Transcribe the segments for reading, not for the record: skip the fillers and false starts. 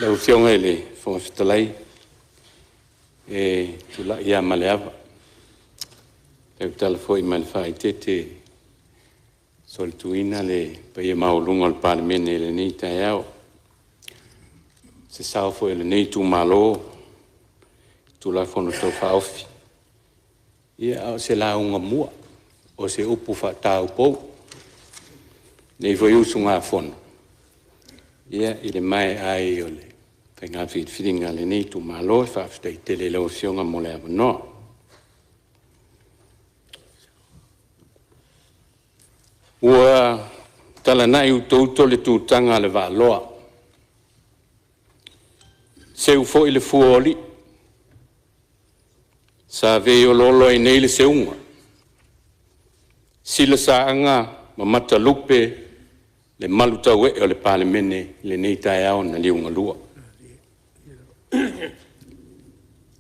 Lau Afioga i le Fofoga Fetalai, e tulai lava ma le ava e tautala foi ma le faaeteete e solituina le paia maualuga o le Palemene i lenei taeao, o se sao foi o lenei itumalo i le Tulafono Tau Faaofi, a o se lauga mua, o se upu faataupou a lenei foi usugafono i le maea ai o le faiga filifiliga a lenei itumalo. Faafetai tele i lau Afioga mo le avanoa. Ua talanai utouto le tutaga a le vaaloa, seu foi le fua o alii, sa veioloolo ai nei le seuga, silasaaga ma matalupe le malutauee o le Palemene i lenei taeao na liugalua.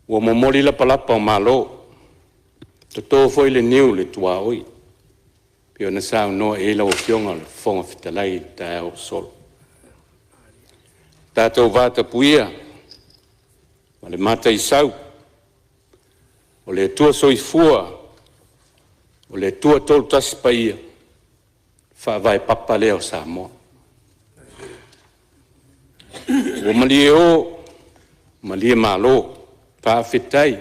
Ua momoli lapalapa o malo, toto foi le niu i le tuaoi pei ona saunoa i ai lau Afioga i le Fofoga Fetalai i le taeao ua sola. Tatou vatapuia ma le mataisau, o le Atua Soifua, o le Atua Tolotasi Paia, Faavae papa lea o Samoa. Ua malie o, malie malo, faafetai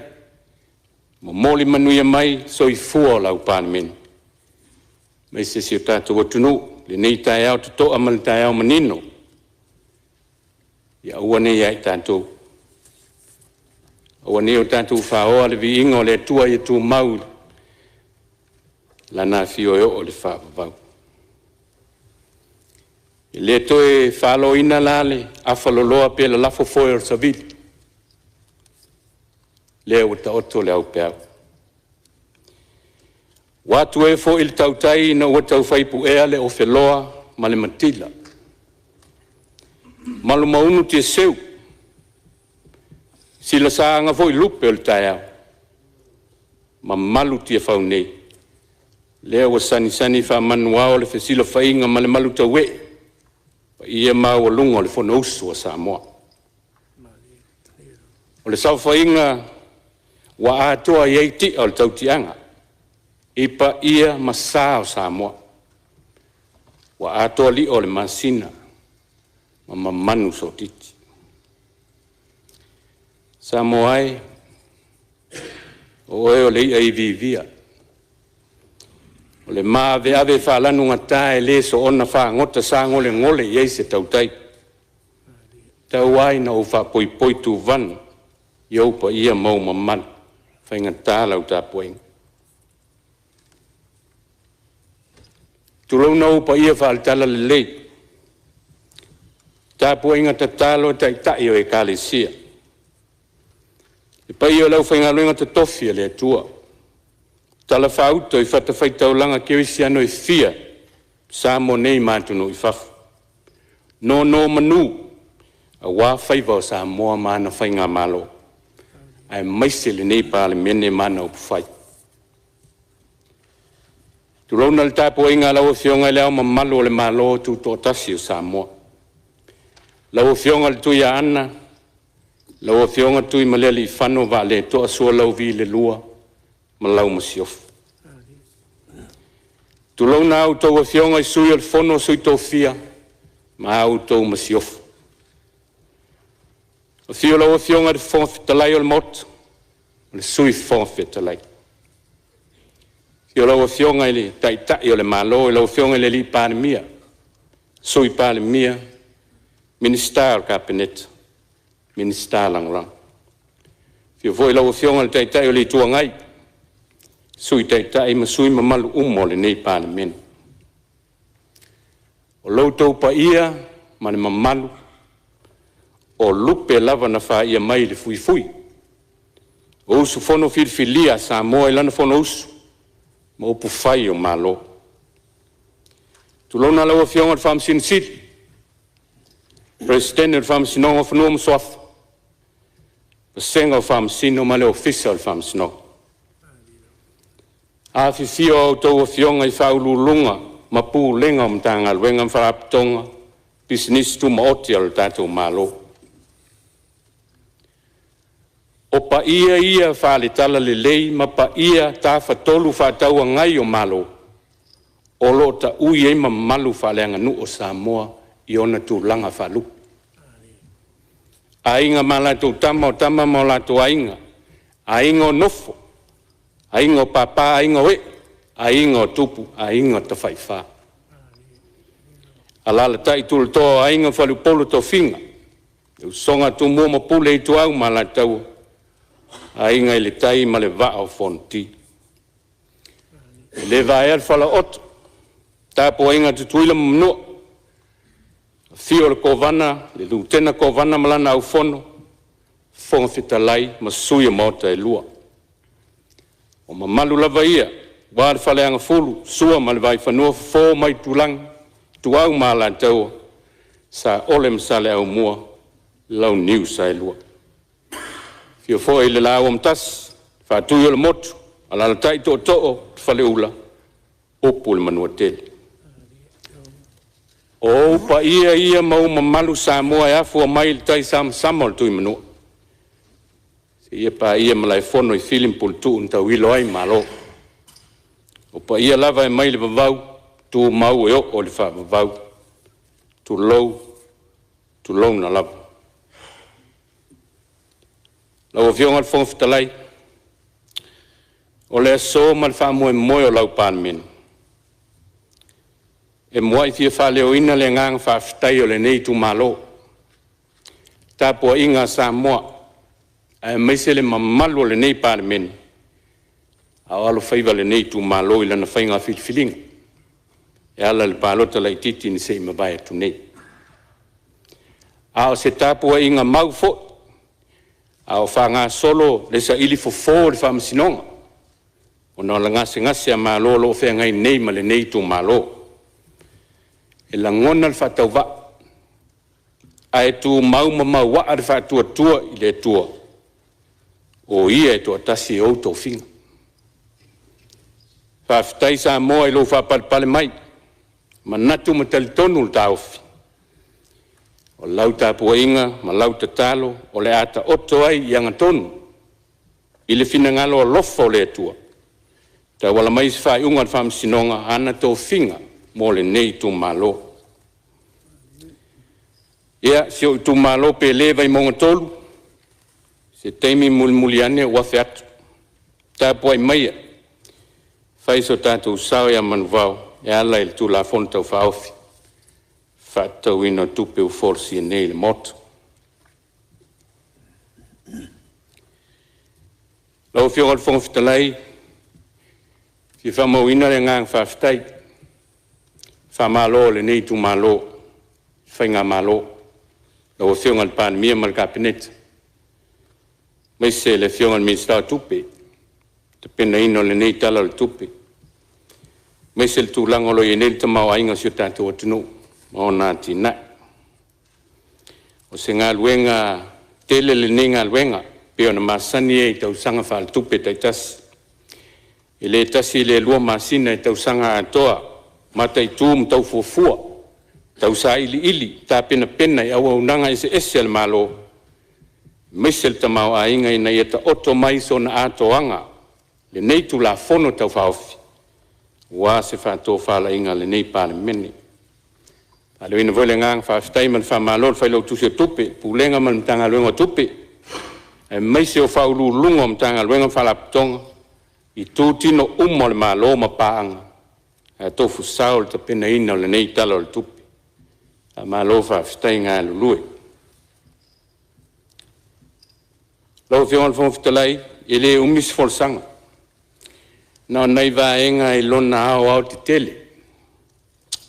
momoli manuia mai soifua o lau Palemene aemaise si o tatou atunuu i lenei taeao totoa ma le taeao manino. Ia aua ne i ia i tatou, aua ne i o tatou faoa le viiga o le Atua ia tumau i Lana afio e oo i le faavavau. E le toe faloina la le afaloloa pe lalafo foe o le savili, o lea ua taoto le aupeau. Ua atu ea foi le tautai ina ua taufai puea le ofeloa ma le matila, malumaunu tiaseu, silasaaga foi lupe o le taeao, mamalu Tiafau nei, lea ua sanisani faamanuao le fesilafaiga ma le malutauee i paia maualuga o le Fonousu a Samoa. O le saofaiga ua atoa i ai ti'a o le tautiaga i paia ma sa o Samoa, ua atoa lio o le masina ma mamanu sotiti. Samoa e, o oe o le i'a iviivia, o le maaveave faalanugata e le soona fagota sagolegole i ai se tautai, tau lava ina ou faapoipoi tuvana i ou paia ma ou mamalu, e faigata lau tapuaiga. Tulouna ou paia faale-Talalelei, tapuaiga tatalo a Taitai o Ekalesia, le paia o le aufaigaluega totofi a le Atua o talafaauto i fatafaitaulaga kerisiano e fia i Samoa nei ma atunuu i fafo, nonomanu aua faiva o Samoa ma ana faigamalo, aemaise lenei Palemene ma ana upufai. Tulouna le tapuaiga a lau Afioga i Le Ao Mamalu o le Malo Tutoatasi o Samoa, lau Afioga i le Tuiaana lau Afioga Tuimalealiifano Vaaletoa Sualauvi II ma lau Masiofo. Tulouna a outou Afioga i Sui o le Fono a Sui Tofia ma a outou Masiofo. Afio lau Afioga i le Fofoga Fetalai o le Maota ma le Sui Fofoga Fetalai. Afio lau Afioga i le Taitai o le Malo lau Afioga i le Palemia, Sui Palemia, Minisita o le Kapeneta ma Minisita Lagolago. Afio foi lau Afioga i le Taitai o le Itu Agai, Sui Taitai ma sui usufono mamalu uma o lenei Palemene. O lo outou paia ma le mamalu o lupe lava na faia mai le fuifui o usufono filifilia a Samoa i lana Fonousu ma upufai o Malo. Tulouna lau Afioga i le Faamasino Sili, Peresetene o le Faamasinoga o Fanua ma Suafa, vasega o Faamasino ma le Ofisa o le Faamasinoga. Afifio a outou Afioga i Faauluuluga ma Pulega o Matagaluega ma Faalapotopotoga ma Pisinisi Tumaoti a le tatou Malo. O paia ia faale-Talalelei ma paia Tafatolu Fefaatauagai o Malo o lo o taui ai mamalu faaleaganuu a Samoa i ona tulaga faalupe. Aiga ma latou Tama, o Tama ma o latou Aiga, Aiga o Nofo, Aiga o Papa, Aiga o Ee, Aiga o Tupu, Aiga Tafaifa. Alaalatai tulatoa o Aiga, Faleupolu o tofiga, le usoga a Tumua ma Pule, Ituau ma Alataua, Aiga i le Tai ma le Vaa o Fonoti. E le vaea le falaooto i le tapuaiga a Tutuila ma Manua, afio le Kovana, le Lutena Kovana ma lana Aufono, Fofoga Fetalai ma Sui o Maota e Lua. O mamalu lava ia aua le Faleagafulu, Sua ma le Vaifanua, Fofo ma Aitulagi, Ituau ma Alataua, Saole ma Saleaaumua, Launiu Saelua. Afio foi le Laauamatasi, Faatuiolemotu, alaalatai tootoo o le Faleula, upu i le Manuatele. O ou paia ia ma ou mamalu Samoa e afua mai i le taisamasama o le Tuimanua seia paia Malaefono i Fili ma Puletuu na tauilo ai Malo. O paia lava e mai le vavau tumau e oo i le faavavau. Tulou, tulouna lava. Lau Afioga i le Fofoga Fetalai, o le aso ma le faamoemoe o lau Palemene, e muai fia faaleoina le agaga faafetai o lenei itumalo i le tapuaiga a Samoa aemaise le mamalu o lenei Palemene a o alofaiva lenei itumalo i lana faiga filifiliga e ala i le palota laitiiti na se i mavae atu nei. A o se tapuaiga mau foi a o faagasolo le saili fofo o le Faamasinoga ona o le gasegase a malo o lo o feagai nei ma lenei itumalo. E lagona le faatauvaa ae tumau ma mauaa le faatuatua i le Atua o Ia e toatasi e ou tofiga. Faafetai Samoa i lou faapalepale mai, e manatu ma talitonu le taofi, o lau tapuaiga ma lau tatalo o le a taoto ai i agatonu i le finagalo alofa o le Atua e tauala mai i se faaiuga a le Faamasinoga ana tofiga mo lenei itumalo. Ia, si ou itumalo pele Vaimauga 3, se taimi mulimuli ane ou afe atu, tapuai maia e fai so tatou sao ia Manuvao e ala i le Tulafono Tau Faaofi Faatatauina o Tupe ua folasia nei i le Maota. Lau Afioga i le Fofoga Fetalai, e fia faamauina le agaga faafetai, faamalo o lenei itumalo i le Faigamalo, lau Afioga i le Palemia ma le Kapeneta, aemaise le Afioga i le Minisita o Tupe i le tapenaina o lenei Tala o le Tupe, aemaise le tulaga o lo o i ai nei le tamaoaiga o si o tatou atunuu ma ona atinae. O se galuega tele lenei galuega e pei ona masani ai i tausaga faaletupe taitasi. E le tasi le lua masina e tausaga atoa mataitu ma tau fuafua, tau sailiili ma tapenapena i auaunaga eseese a le Malo aemaise le tamaoaiga ina ia taoto mai i sona atoaga lenei Tulafono Tau Faaofi aua se faatofalaiga a lenei Palemene. E faaleoina foi le agaga faafetai ma le faamalo i le Failautusi o Tupe, Pulega ma le Matagaluega o Tupe aemaise o Ofisa Sili o Pulega o Matagaluega ma Faalapotopotoga i itutino uma o le Malo ma paaga sa tofu sao i le tapenaina o lenei Tala o le Tupe. Faamalo faafetai galulue. Lau Afioga i le Fofoga Fetalai, e le umi se folasaga, na o ni nai vaega i lona aoaotetele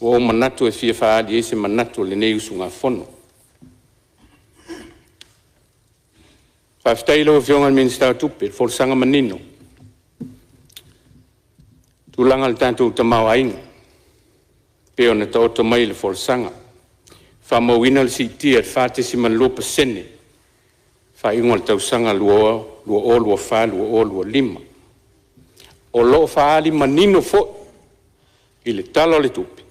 ua ou manatu e fia faaali ai se manatu o lenei usugafono. Faafetai i lau Afioga i le Minisita o Tupe i le folasaga manino i le tulaga o le tatou tamaoaiga e pei ona taoto mai i le folasaga, faamauina le siitia i le 4.2% i le faaiuga o le tausaga 2024/2025. O lo o faaali manino foi i le Tala o le Tupe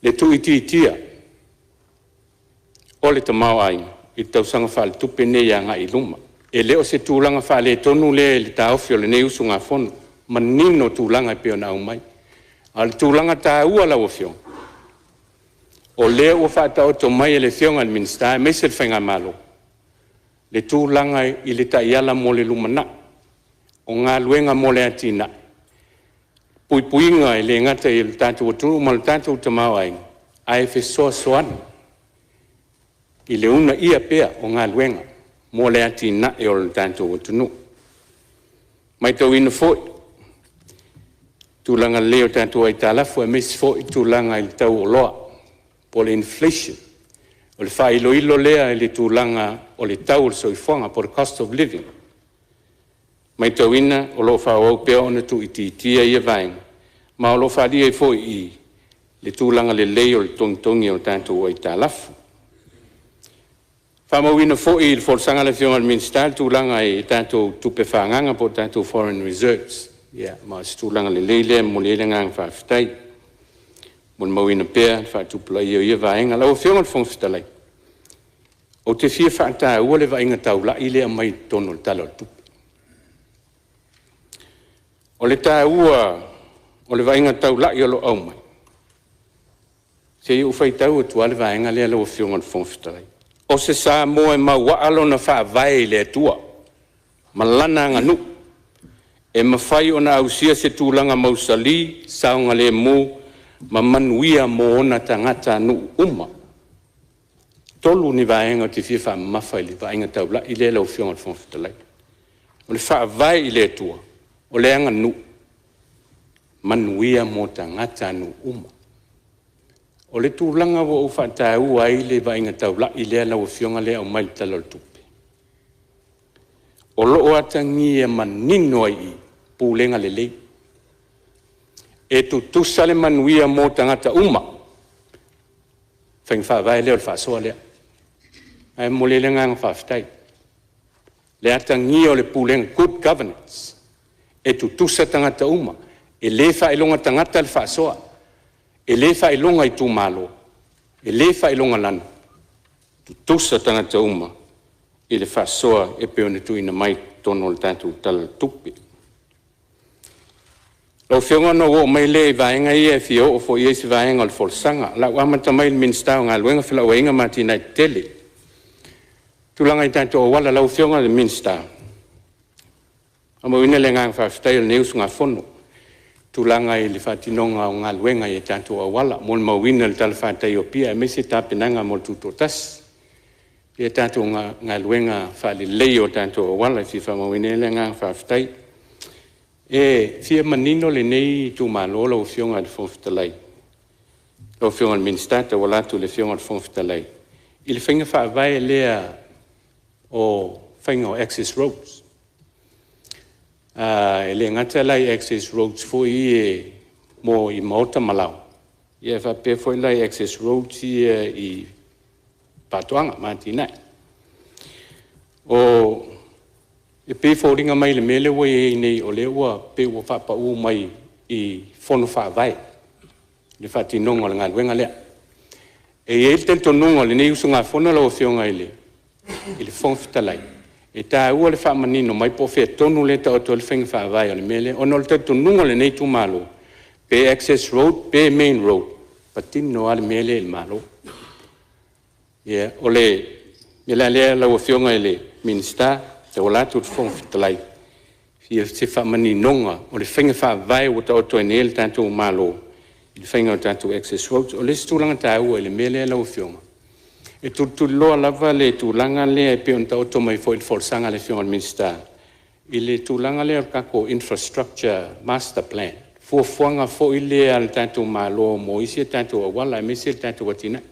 le tuuitiitia o le tamaoaiga. i le tausaga faaletupe lenei agai i luma. E le o se tulaga faaletonu lea i le taofi o lenei usugafono, e manino tulaga e pei ona aumai. A o le tulaga taua lau Afioga, o lea ua faataoto mai e le Afioga i le Minisita aemaise le Faigamalo le tulaga i le taiala mo le lumanai, o galuega mo le atinae, puipuiga e le gata i le tatou atunuu ma le tatou tamaoaiga, ae fesoasoani i le uunaia pea o galuega mo le atinae o le tatou atunuu. E matauina foi tulaga lelei o tatou aitalafu aemaise foi tulaga i le tau o oloa po o le inflation. O le faailoilo lea i le tulaga o le tau o le soifuaga po o le cost of living. E matauina o lo o faaauau pea ona tuuitiitia ia vaega ma o lo o faaalia ai foi i i le tulaga lelei o le togitogi o tatou aitalafu. Faamauina foi i le folasaga a le Afioga i le Minisita le tulaga i tatou tupe faaagaga po o tatou foreign reserves, ma o se tulaga lelei lea e momoli ai le agaga faafetai. E molimauina pea le faatupulaia o ia vaega. Lau Afioga i le Fofoga Fetalai, ou te fia faataua le vaaiga taulai lea e aumai i totonu o le Tala o le Tupe. O le taua o le vaaiga taulai o lo o aumai, se i ou faitau atu lava le vaega lea lau Afioga i le Fofoga Fetalai. O se Samoa e mauaa lona faavae i le Atua ma lana aganuu e mafai ona ausia se tulaga mausali, saogalemu ma manuia mo ona tagatanuu uma. E tolu ni vaega ou te fia faamamafa i le vaaiga taulai lea lau Afioga i le Fofoga Fetalai. O le faavae i le Atua, o le aganuu, manuia mo tagatanuu uma. O le tulaga ua ou faataua ai le vaaiga taulai lea lau Afioga lea e aumai i le Tala o le Tupe, o lo o atagia manino ai i i pulega lelei. E tutusa le manuia mo tagata uma, faiga faavae lea o le faasoa lea. Ae momoli ai le agaga faafetai, le atagia o le pulega, good governance, e tutusa tagata uma, e le faailoga tagata le faasoa, e le faailoga itumalo, e le faailogalanu, tutusa tagata uma i le faasoa e pei ona tuuina mai i totonu o le tatou Tala o le Tupe. Lau Afioga ona ou oo mai lea i vaega ia e fia oo foi i ai se vaega o le folasaga. O le a ou amata mai i le Minisita o Galuega, Felauaiga ma Atinae Eseese. Tulaga i tatou auala, lau Afioga i le Minisita, faamauina le agaga faafetai o lenei usugafono i tulaga i le faatinoga o galuega i tatou auala. Molimauina le talafatai o Apia aemaise tapenaga mo le Tutoatasi i tatou galuega faaleleia o tatou auala. E fia faamauina ai le agaga faafetai. E fia manino lenei itumalo lau Afioga i le Fofoga Fetalai, lau Afioga i le Minisita e tauala atu i le Afioga i le Fofoga Fetalai i le faiga faavae lea o faiga o access roads. E le gata la i access roads foi ia mo i maota ma laoa, ae faapea foi la i access roads ia i faatoaga ma atinae. E pei e foliga mai i le mea lea ua i ai nei o lea ua pei ua faapau mai i Fono Faavae le faatinoga o le galuega lea. E i ai le talitonuga o lenei usugafono lau Afioga i le Fofoga Fetalai, e taua le faamanino mai po o fea tonu lea e taoto ai le faiga faavae o le mea lea, ona o le talitonuga o lenei itumalo, pe access road pe main road, e patino lava le mea lea i le Malo. O le mea la lea lau Afioga i le Minisita e tauala atu i le Fofoga Fetalai, e fia o se faamaninoga o le faiga faavae ua taoto ai nei le tatou Malo i le faiga o tatou access roads. O le isi tulaga taua i le mea lea lau Afioga, e tulituliloa lava le tulaga lea e pei ona taoto mai foi i le folasaga a le Afioga i le Minisita i le tulaga lea o le tatou infrastructure master plan, fuafuaga foi lea a le tatou Malo mo isi a tatou auala aemaise le tatou atinae.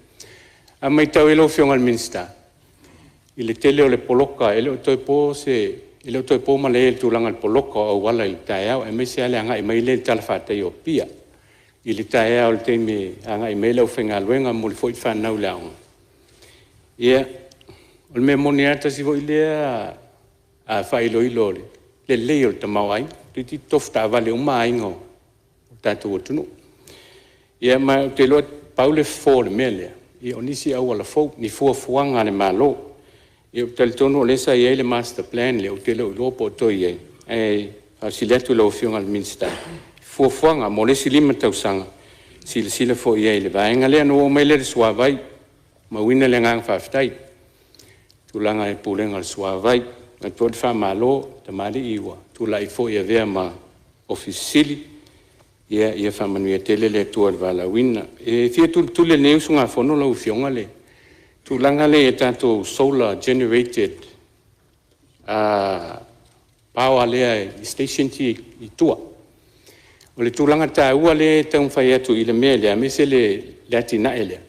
A matau i ai lau Afioga i le Minisita i le tele o le poloka, e le o toe po malae i le tulaga o le poloka o auala i le taeao aemaise lava le agai mai lea i le talafatai o Apia i le taeao i le taimi e agai mai ai le aufaigaluega e momoli foi le fanau i le aoga. Ia, o le mea moni lava tasi foi lea faailoilo o le lelei o le tamaoaiga, toeitiiti tofu taavale uma aiga o le tatou atunuu. Ia ma ou te iloa pau le fofo o le mea lea, o nisi auala fou, ni fuafuaga a le Malo. Ia ou te talitonu o lea sa i ai le master plan lea, ou te le o iloa po o toe i ai, ae faafesili atu i lau Afioga i le Minisita i fuafuaga mo le isi 5 tausaga, silasila foi i ai i le vaega lea. Ona ou oo mai lea i le suavai. E faamauina le agaga faafetai i le tulaga i le Pulega o le Suavai. E avatu foi le faamalo i tamalii ua tulai foi e avea ma Ofisa Sili, ia faamanuia tele le Atua i le valaauina. E fia tulituli e lenei usugafono lau Afioga le tulaga lea i tatou solar generated power lea i stations ia e i tua. O le tulaga taua lea e taumafai atu i le mea lea aemaise le atinae lea,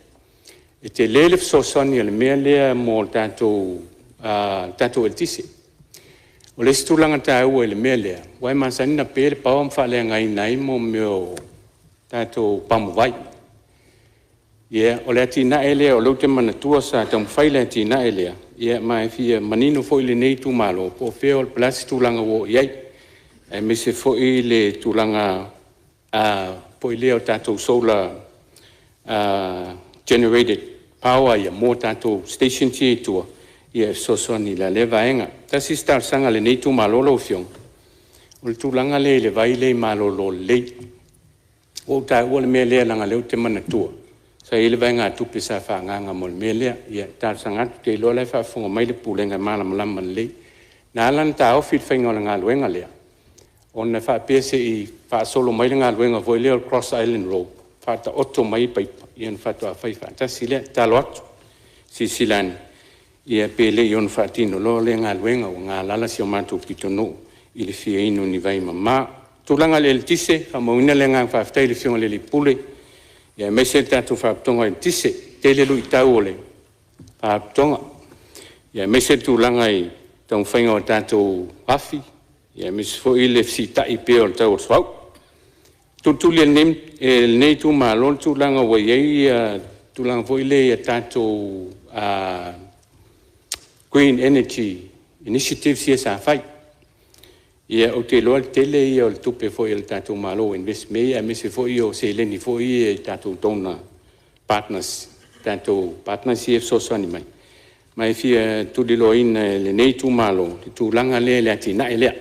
e tele le fesoasoani a le mea lea mo le tatou eletise. O le isi tulaga taua i le mea lea, aua e masani ona pe le power ma faaleagaina ai mea o tatou pamuvai. Ia, o le atinae lea o lea ou te manatua sa taumafai le atinae lea, ma e fia manino foi lenei itumalo po o fea, po o le a se tulaga ua oo i ai, aemaise foi le tulaga foi lea o tatou solar generated power ia mo tatou stations ia e i tua e fesoasoani i la lea vaega. Tasi isi talosaga a lenei itumalo lau Afioga, o le tulaga lea i le vai lea i Malololelei. Ua ou taua le mea lea leaga o lea ou te manatua sa i ai le vaegatupe sa faaagaaga mo le mea lea. Ia e talosaga atu, ou te iloa o la e faafofoga mai le Pulega e malamalama lelei. Na ala ona taofi le faiga o le galuega lea, ona e faapea se i faasolo mai le galuega foi lea o le cross island road faataoto mai ai paipa ona faatoa fai faatasi lea. E tatalo atu, silasila ane pe le i ono faatino loa lea galuega ua galala si o matou pitonuu i le fia inu i ni vai mama. O le tulaga i le eletise, e faamauina le agaga faafetai i le Afioga i le Ofisa Sili o Pulega aemaise le tatou Faalapotopotoga o le Eletise. E tele luitau o le Faalapotopotoga aemaise le tulaga i le taumafaiga o tatou afi aemaise foi le fesiitai pea o le tau o le suauu. E tulituli e lenei itumalo le tulaga ua i ai le tulaga foi lea i tatou green energy initiatives ia sa fai. Ia ou te iloa o le tele ia o le tupe foi a le tatou Malo ua invest i mea ia aemaise foi o seleni foi ia i tatou donor partners, tatou partners ia e fesoasoani mai. Ma e fia tuliloaina e lenei itumalo le tulaga lea i le atinae lea.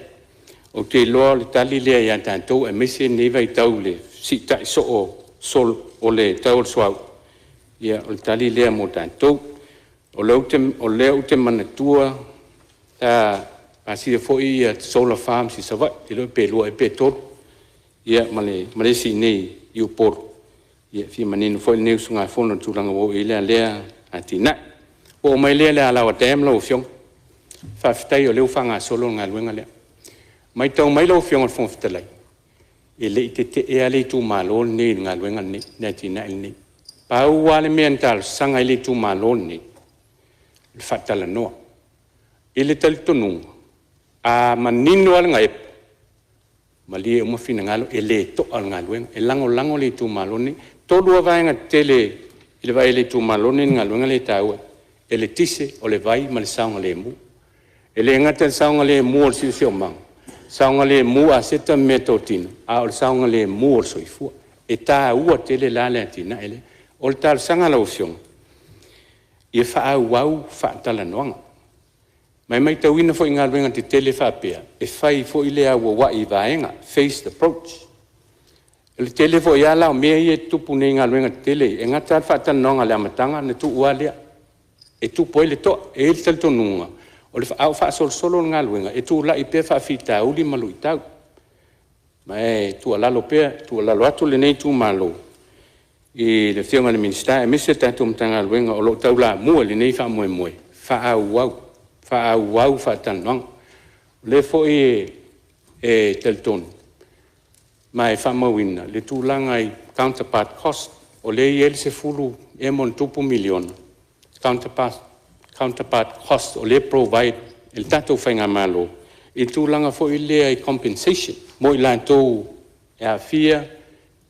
Ou te iloa o le tali lea ia tatou aemaise lenei vaitau i le fesiitai soo o le tau o le suauu, ia o le tali lea mo tatou. O lea ou te manatua sa pasia foi solar farms i Savaii, ou te le iloa pe lua ea pe tolu, ia ma le isi i inei i Upolu. E fia manino foi lenei usugafono i le tulaga ua oo i ai lea atinae. Ona ou oo mai lea i le Alaoa Dam lau Afioga, faafetai o lea ua faagasolo le galuega lea. Matau mai lau Afioga i le Fofoga Fetalai, e le i tetee lava le itumalo lenei i le galuega lenei, le atinae lenei. Pau lava le mea na talosaga ai le itumalo lenei, o le faatalanoa. I le talitonuga, a manino lava le gaepe, malie uma finagalo e le to'a le galuega. E lagolago le itumalo lenei. E tolu lava vaega tetele i le vaai a le itumalo lenei i le galuega lea e taua ai, eletise, o le vai ma le saogalemu. E le gata i le saogalemu o le siosiomaga, saogalemu aseta ma meatotino, a o le saogalemu o le soifua. E taua tele la le atinae lea. O le talosaga i lau Afioga, ia faaauau faatalanoaga. Ma e matauina foi i galuega tetele faapea, e fai foi le auauai i vaega, phased approach. O le tele foi lava la o mea ia e tutupu nei i galuega tetele ia, e gata lava le faatalanoaga i le amataga ona tuu lava lea, e tupu ai le to'a. E i ai le talitonuga, a o faasolosolo le galuega, e tulai pea faafitauli ma luitau. Ma e tuualalo pea, tuualalo atu lenei itumalo i le Afioga i le Minisita aemaise le tatou Matagaluega o lo o taulamua i lenei faamoemoe, faaauau, faaauau faatalanoaga. O lea foi e talitonu ma e faamauina le tulaga i counterpart cost, o lea e i ai le $10 ea ma ona tupu miliona counterpart cost o lea e provide e le tatou faigamalo i le tulaga foi lea i compensation mo i latou e aafia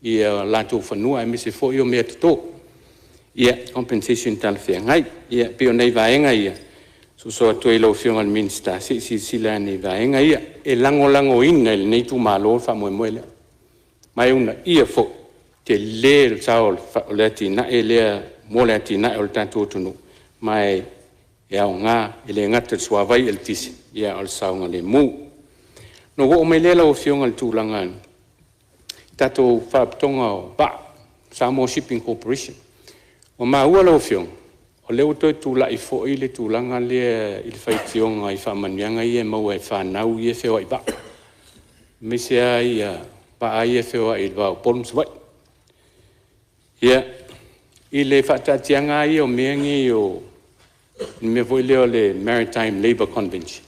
o latou fanua aemaise foi o meatoto, compensation talafeagai. Ia pei o nai vaega ia e soso atu ai i lau Afioga i le Minisita se i silasila ane i vaega ia. E lagolagoina e lenei itumalo le faamoemoe lea, ma e uunaia foi, e tele le sao o le atinae lea mo le atinae o le tatou atunuu, ma e E aoga e le gata i le suavai, eletise a o le saogalemu. Ona ou oo mai lea lau Afioga i le tulaga i le tatou Faalapotopotoga o Vaa, Samoa Shipping Corporation. Ua maua lau Afioga o lea ua toe tulai foi le tulaga lea i le faitioga i faamanuiaga ia e maua e fanau ia e feoai i vaa, aemaise lava vaa ia e feoai i le va o Upolu ma Savaii. Ia, i le faataatiaga lava ia o mea nei o le mea foi lea o le Maritime Labour Convention,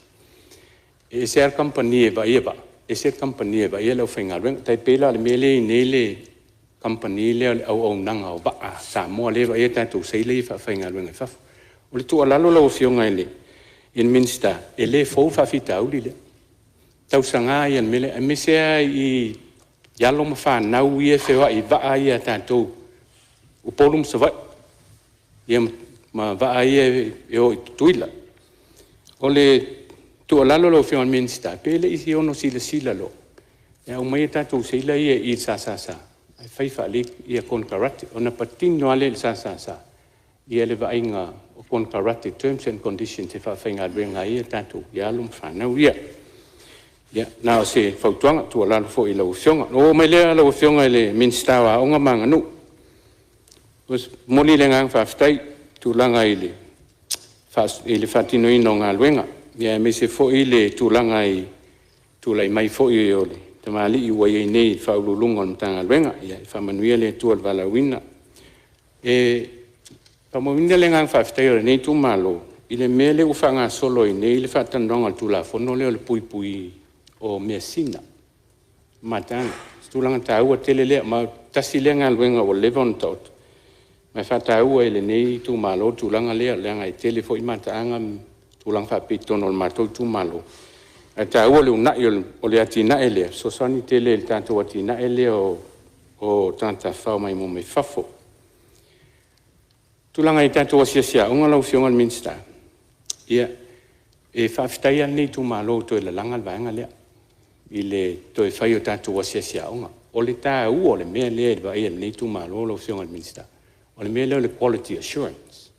e ese lava le kamupani e vaaia vaa, ese le kamupani e vaaia le aufaigaluega. E tai pei la o le mea lea e i ai nei le kamupani lea o le Auaunaga o Vaa a Samoa lea e vaaia tatou seila ia e faafaigaluega i fafo. O le tuualalo lau Afioga i le Minisita, e le fou le faafitauli lea, tausaga ia o le mea lea, aemaise lava i alo ma fanau ia e feoai i vaa ia a tatou i Upolu ma Savaii ia ma vaa ia e o i Tutuila. O le tuualalo lau Afioga i le Minisita, pe le i ono silasila loa e aumai a tatou seila ia i le SSS ae fai faalelei konekarate ona patino lava lea i le SSS le vaaiga o konekarate, terms and conditions e faafaigaluega ai tatou alo ma fanau ia. Ia, na o se fautuaga tuualalo foi i lau Afioga. Ona ou oo mai lea lau Afioga i le Minisita o Aoga ma Aganuu. E momoli le agaga faafetai i le tulaga i le faatinoina o galuega, aemaise foi le tulaga i le tulai mai foi o le tamalii ua i ai nei i le Faauluuluga o le Matagaluega. Ia faamanuia le Atua i le valaauina. E faamauina le agaga faafetai o lenei itumalo i le mea lea ua faagasolo ai nei le faatalanoaga o le Tulafono lea o le puipuiga o measina mataaga. O se tulaga taua tele lea, ma tasi lea galuega ua leva ona taoto ma e faataua e lenei itumalo le tulaga lea leaga e tele foi mataaga ma tulaga faapea i totonu o le matou itumalo, ae taua le uunai o le atinae lea e fesoasoani tele i le tatou atinae lea o tagata tafafao maimoa mai fafo. O le tulaga i tatou asiasi aoga lau Afioga i le Minisita, ia e faafetai lava lenei itumalo ua toe lalaga le vaega lea i le toe fai o tatou asiasi aoga. O le taua o le mea lea i le vaai a lenei itumalo lau Afioga i le Minisita, o le mea lea o le quality assurance.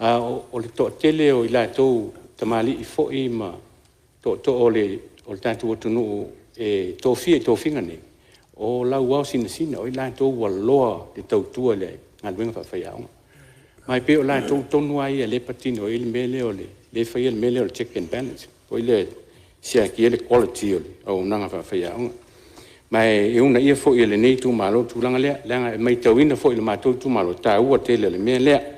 O le toatele o i latou, tamalii foi ma tootoo o le tatou atunuu e tofia i tofiga nei, o lauaosinasina, o i latou ua loa le tautua i le galuega faafaiaoga. Ma e pei o latou tonu lava ia lea e patino i ai le mea lea o lea e faia le mea lea o le check and balance foi lea e siakia le quality o le auaunaga faafaiaoga. Ma e uunaia foi e lenei itumalo le tulaga lea, leaga e maitauina foi e le matou itumalo le taua tele o le mea lea.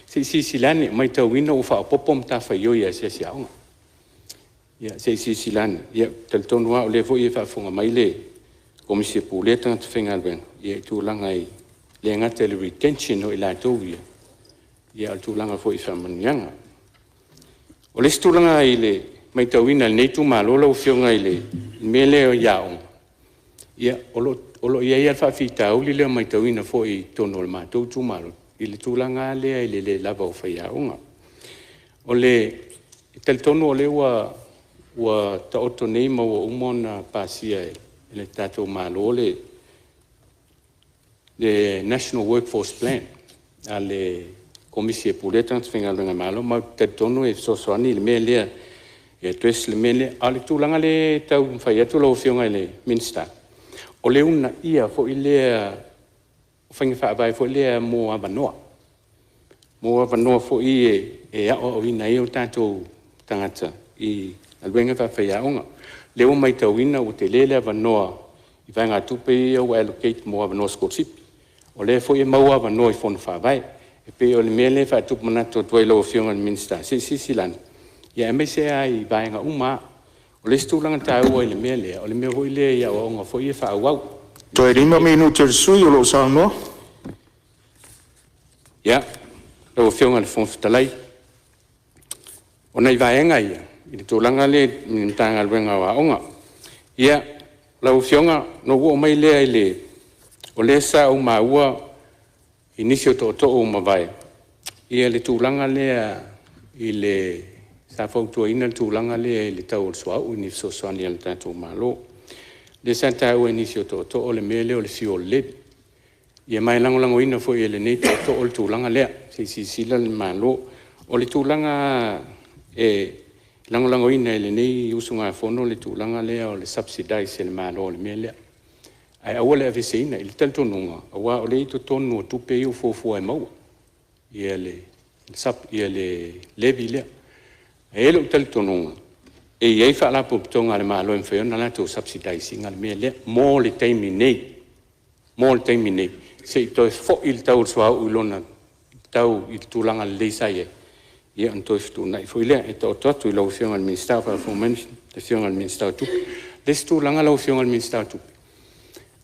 Se i silasila ane, e maitauina ua faaopoopo matafaioi a asiasi aoga. Ia se i silasila ane. Ou te talitonu lava o lea foi e faafofoga mai le Komisi e Pulea Tagata Faigaluega i tulaga e le gata i le retention o i latou ia, a o le tulaga foi i faamanuiaga. O le isi tulaga i le maitauina e lenei itumalo lau Afioga i le mea lea i aoga, ia o lo o i ai lava le faafitauli lea e maitauina foi i totonu o le matou itumalo i le tulaga lava lea i le le lava o faiaoga. E talitonu o lea ua taoto nei ma ua uma ona pasia e le tatou Malo le National Workforce Plan a le Komisi e Pulea Tagata Faigaluega a le Malo, ma ou te talitonu e fesoasoani le mea lea e address le mea lea. A o le tulaga lea e taumafai atu lau Afioga i le Minisita, o le uunaia foi lea o faiga faavae foi lea mo avanoa, mo avanoa foi e aoaoina ai o tatou tagata i galuega faafaiaoga. O lea ua maitauina ua tele le avanoa i vaegatupe ia ua allocate mo avanoa sikolasipi, o lea foi e maua avanoa i fono faavae. E pei o le mea lea e faatupu manatu atu ai i lau Afioga i le Minisita, se i silasila ane aemaise lava i vaega uma lava. O le isi tulaga taua i le mea lea, o le mea foi lea i aoaoga foi ia faaauau. Toe 5 minute o le sui usufono o lo o saunoa. Ia, lau Afioga i le Fofoga Fetalai, o nai vaega ia i le tulaga lea i le Matagaluega o Aoga. Ia, lau Afioga ona ou oo mai lea i le… O lea sa ou maua i nisi o tootoo ua mavae le tulaga lea sa fautuaina le tulaga lea i le tau o le suauu i ni fesoasoani a le tatou Malo. Lea sa taua e nisi o tootoo le mea lea o le fuel levy. Ia ma e lagolagoina foi e lenei tootoo le tulaga lea, se i silasila le Malo. O le tulaga e lagolagoina e lenei usugafono le tulaga lea o le subsidize e le Malo o le mea lea, ae aua le aveeseina i le talitonuga aua o lea e i totonu o tupe ia ua fuafua e maua le levy lea. E i ai lou talitonuga e i ai Faalapotopotoga a le Malo e mafai ona latou subsidize ina le mea lea mo le taimi nei, mo le taimi nei se i toe foi le tau o le suauu i lona tau i le tulaga lelei sa i ai, ia ona toe fetuunai foi lea. E taoto atu i lau Afioga i le Minisita o faafofoga mai le Afioga i le Minisita o Tupe. O le isi tulaga lau Afioga i le Minisita o Tupe,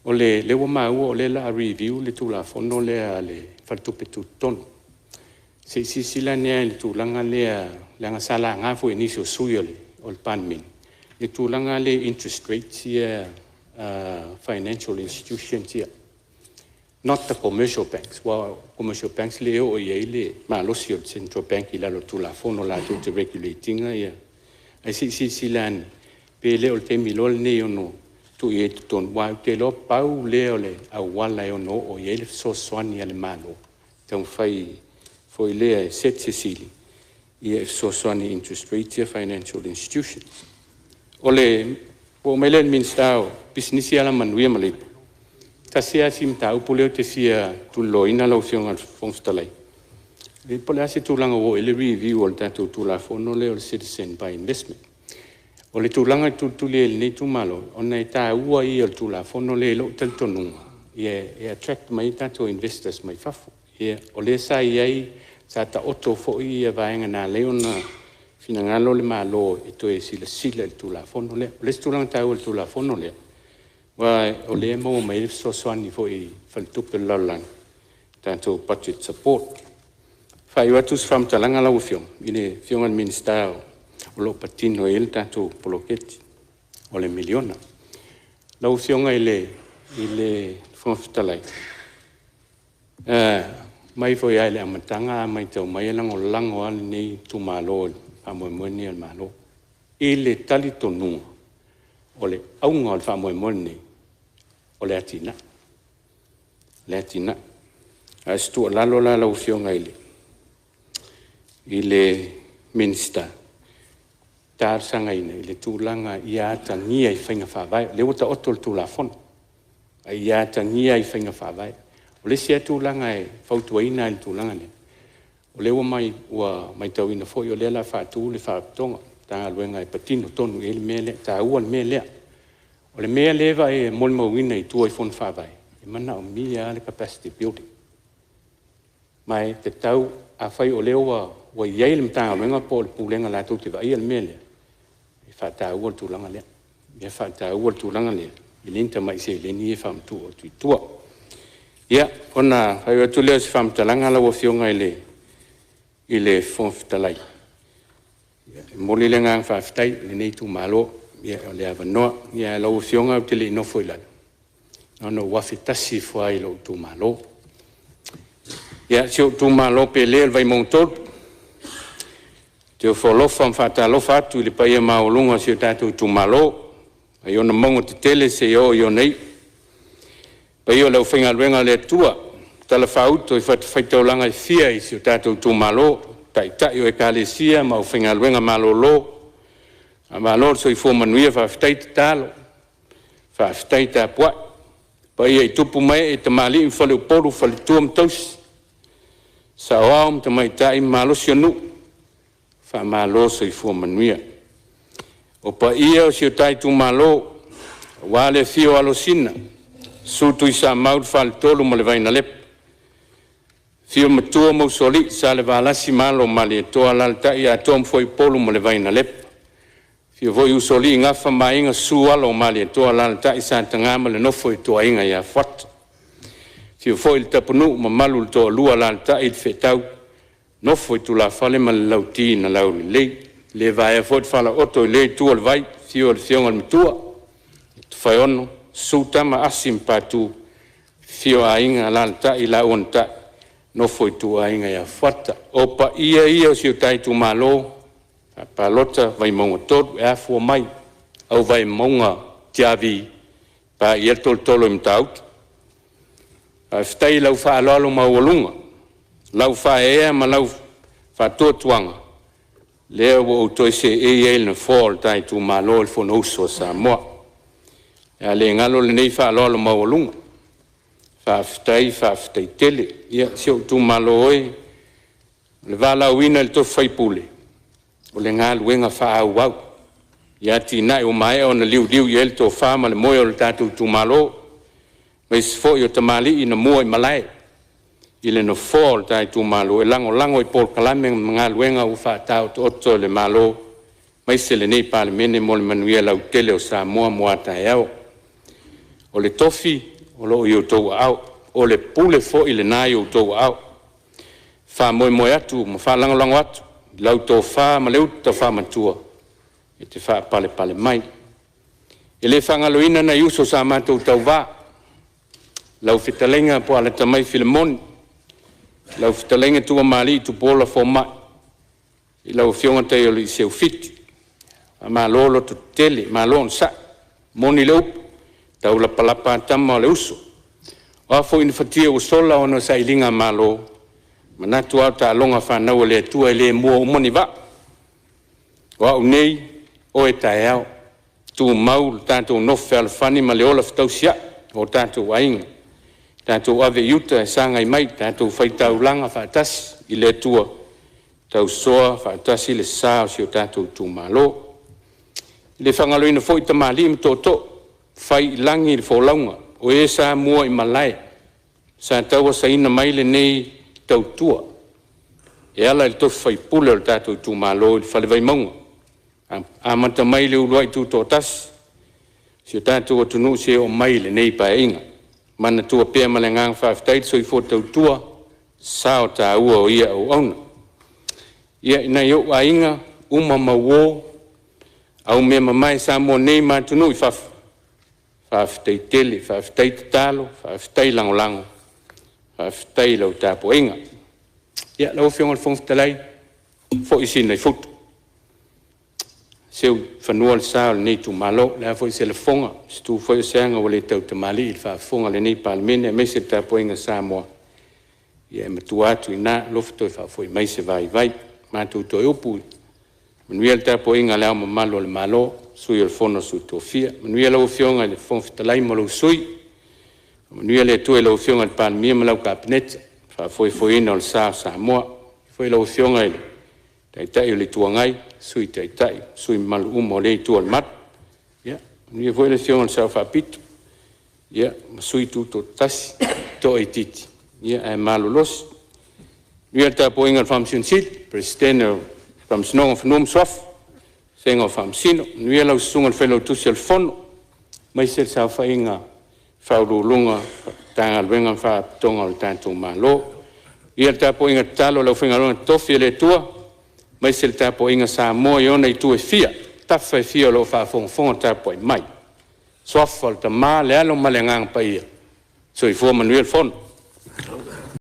o lea ua maua o lea o le a review le Tulafono lea a le Faletupe Tutotonu. Se i silasila ane lava i le tulaga lea leaga sa laga foi e nisi o sui usufono o le Palemene le tulaga lea i interest rates ia a financial institutions ia, not the commercial banks aua o commercial banks e le oo i ai le malosi o le Central Bank i lalo o le Tulafono latou te regulate ina ae se i silasila ane pe le o le taimi loa lenei e ono tuu i ai i totonu aua ou te iloa pau lea o le auala e ono oo i ai le fesoasoani a le Malo e taumafai foi lea e set se sili e fesoasoani i interest rates ia a financial institutions. Ona ou oo mai lea i le Minisita o Pisinisi, Alamanuia ma Leipa, tasi lava si mataupu lea ou te fia tuliloaina lau Afioga i le Fofoga Fetalai, po o le a se tulaga ua oo i ai le review o le tatou Tulafono lea o le Citizen by Investment. O le tulaga e tulituli ai e lenei itumalo ona e taua ia o le Tulafono lea i lou talitonuga e attract mai ai tatou investors mai fafo. O lea sa i ai, sa taoto foi vaega na ala ai ona finagalo le Malo e toe silasila i le Tulafono lea. O le isi tulaga taua i le Tulafono lea, aua o lea e maua mai ai le fesoasoani foi i le Faletupe o le Lalolagi, le tatou budget support. E faaiu atu se faamatalaga lau Afioga i le Afioga i le Minisita o lo o patino i ai le tatou poloketi o le miliona. Lau Afioga i le Fofoga Fetalai, mai foi lava i le amataga a matau mai e lagolago lava lenei itumalo i le faamoemoe lenei o le Malo, i le talitonuga o le auga o le faamoemoe lenei o le atinae, o le atinae. A o se tuualalo la lau Afioga i le Minisita, e talosagaina i le tulaga ia atagia i faiga faavae, o lea ua taoto le Tulafono a ia atagia i faiga faavae. O le isi lava tulaga e fautuaina i le tulaga lea, o lea ua maitauina foi o lea o le a faatu le Faalapotopotoga, Matagaluega e patino tonu i ai le mea lea, e taua le mea lea. O le mea lea e molimauina i tua i fono faavae, e manaomia lava le capacity building. Ma e tatau, afai o lea ua i ai le Matagaluega po o le Pulega latou te vaaia le mea lea, e faataua le tulaga lea, e faataua le tulaga lea, e le ni tamai seleni ia e faamatuu atu i tua. Ia, ona faaiu atu lea o se faamatalaga lau Afioga i le Fofoga Fetalai, e momoli le agaga faafetai o lenei itumalo mo le avanoa. Ae lau Afioga ou te le i nofo i lalo, na ona ou afe tasi ifo lava i lou itumalo. Ia, si ou itumalo pele o le Vaimauga 3, ou te ofo alofa ma faatalofa atu i le paia maualuga o si o tatou itumalo mai ona mauga tetele seia oo i ona iu. Le paia o le aufaigaluega a le Atua o talafaauto i fatafaitaulaga e fia i si o tatou itumalo, Taitai o Ekalesia ma aufaigaluega malolo, faamalo le soifua manuia, faafetai tatalo, faafetai tapuai. Le paia i tupu ma ee, tamalii ma faleupolu, faletua ma tausi, saoao ma tamaitai ma malosi o nuu, faamalo le soifua manuia. O paia o si o ta itumalo aua le afio o Alosina, Susu Tuisamau, le Faletolu ma le Vainalepa, afio Matua ma Usoalii, Salevalasi ma alo o Malietoa, alaalatai Atoa ma Fuaiupolu ma le Vainalepa, afio foi Usoalii, Gafa ma Aiga, Susu Alo o Malietoa, alaalatai Sa Ataga ma le nofo a ituaiga ia Fuata. Afio foi le Tapunuu, mamalu i le Toalua, alaalatai le Feetau nofo a tulafale ma le Lauti na Laulelei. E le vaea foi le falaoto i lea itu o le vai, afio le Afioga i le Matua ia Tofaeono, susu Tama Asi ma Patu, afifio Aiga, alaalatai laua na Tai, nofo a ituaiga ia Fuata. O paia ia o si o ta itumalo faapalota Vaimauga 3 e afua mai i Vaimauga tiavi paia le tolotolo i Matautu. Faafetai i lau faaaloalo maualuga, lau faaeaea ma lau faatuatuaga lea ua ou toe seei ai i le nofoa o le ta itumalo i le Fonousu a Samoa. O le a le galo lenei faaaloalo maualuga, faafetai faafetai tele. Ia si ou itumalo e, o le valaauina i le tofi faipule o le galuega faaauau i atinae ua maea ona liuliu i ai le tofa ma le moe o le tatou itumalo aemaise foi o tamalii na muaimalae i le nofoa o le ta itumalo e lagolago i polokalame ma galuega ua faataotooto e le Malo aemaise lenei Palemene mo le manuia lautele o Samoa mo a taeao. O le tofi o lo o i outou aao, o le pule foi lena e i outou aao. E faamoemoe atu ma faalagolago atu i lau tofa ma le uta faamatua e te faapalepale mai. E le faagaloina nai uso sa matou tauva, lau Fetalaiga Puaalatamaia Filemoni, lau Fetalaiga Tuamalii Tupuola Fomaa, lau Afioga Taialii Seufiti, faamalo lototetele, malo onosai. E moni le upu, e taulapalapa lava tama a o le uso. O a foi ni fatia ua sola ona o sailigamalo, e manatu lava o taaloga fanau a le Atua e le mua uma ni vaa. O au nei, oe taeao, tumau lo tatou nofo fealofani ma le ola fetausiai ma o tatou aiga, tatou ave i uta e sagai mai, tatou faitaulaga faatasi i le Atua, tausoa faatasi le sa o si o tatou itumalo. E le faagaloina foi tamalii ma tootoo ua fai i lagi le folauga, o e sa muaimalae sa tauasaina mai lenei tautua e ala i le tofi faipule o le tatou itumalo i le Fale Vaimauga, amata mai le uluai tutoatasi o si o tatou atunuu seia oo mai i lenei Paeaiga. Manatua pea ma le agaga faafetai le soifua tautua ma sao taua o ia auauna. Ia, nai ou aiga, uma ma uo, aumeamamae i Samoa nei ma atunuu i fafo, faafetai tele, faafetai tatalo, faafetai lagolago, faafetai i lau tapuaiga. Ia lau Afioga i le Fofoga Fetalai, foi Sina i futu, seu i fanua le sa o lenei itumalo. O le a foi se lafoga, se tu foi ao se aga ua le tautamalii i le faafofoga a lenei Palemene aemaise le tapuaiga a Samoa, ia e matua atu i ina, alofa toe faafoi mai se vaivai. Matou toe upu, manuia le tapuaiga a Le Ao Mamalu o le Malo, Sui o le Fono a Sui Tofia, manuia lau Afioga i le Fofoga Fetalai ma lou Sui, faamanuia le Atua i lau Afioga i le Palemia ma lau Kapeneta i le faafoefoeina o le sa o Samoa. Faapea foi lau Afioga i le Taitai o le Itu Agai, Sui Taitai ma sui usufono mamalu uma o lea itu o le malu. Ia manuia foi le Afioga i le Sao Faapito ma Sui Tutoatasi, toaitiiti ae malolosi. Manuia le tapuaiga a le Faamasino Sili, Peresetene o le Faamasinoga o Fanua ma Suafa vasega o Faamasino. Manuia lau Susuga i le Failautusi o le Fono aemaise le saofaiga a Ofisa Sili o Pulega o Matagaluega ma Faalapotopotoga a le tatou Malo. Manuia le tapuaiga tatalo a le aufaigaluega totofi a le Atua aemaise le tapuaiga a Samoa i ona itu e fia, tafa e fia o lo o faafogafoga tapuai mai. I le Suafa o le Tama le Alo ma le Agaga Paia. Soifua ma ia manuia le fono.